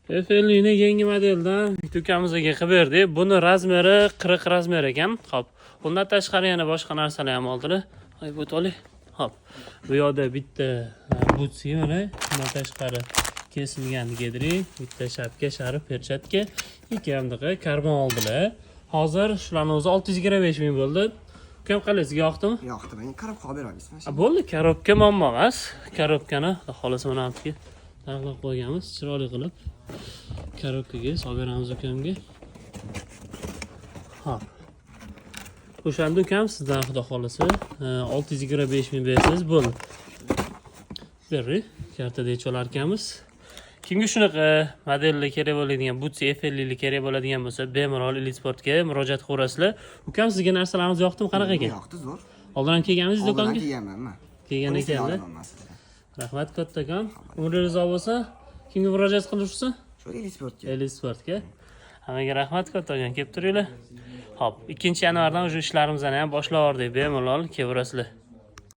F50 ni yangi modeldan bitta ukamizga qilib berdik. Buni размер i 40 размер ekan. Xo'p, bundan tashqari yana boshqa narsalar ham oldilar. Ay, bu to'li. Xo'p, bu yoqda bitta butsi mana, bundan tashqari kesilgan кедры, bitta shapka, sharf, перчатка, ikki hamdaqa karbon oldilar. Hozir shularni o'zi 625 ming bo'ldi. Ukam, qalay, sizga yoqdimi? Yoqdi menga. Коробка olib bera olasizmi? A, bo'ldi, коробка muammo emas. Коробка ni, xudo xohlasa, mana bu yerga taxlab qo'yganmiz, chiroyli qilib. Коробка ga solib beramiz ukamga. Xo'p. O'shanda ukam, sizdan, xudo xohlasa, 625 ming bersangiz bo'ldi. Berri, kartada yechib olar ekanmiz. Kimga shunaqa modellar kerak bo'ladigan, Butsi F50 kerak bo'ladigan bo'lsa, bemalol Elite Sportga murojaat qilaverasizlar. Ukam, sizga narsalarimiz yoqdimi, qanaqa ekan? Yoqdi, zo'r. Oldin ham kelganmisiz Oldin ham do'konga? kelganman man. Kelgan Bunisini ekanda. olaman man sizdan. Rahmat kattakon. Umringiz uzoq bo'lsin. Kimga murojaat qilishsin? Shu Elite Sportga. Elite Sportga. Hammaga rahmat kattakon, kelib turinglar. Xo'p, 2-yanvardan уже ishlarimizni ham boshlavordik. Bemalol kelaverasizlar.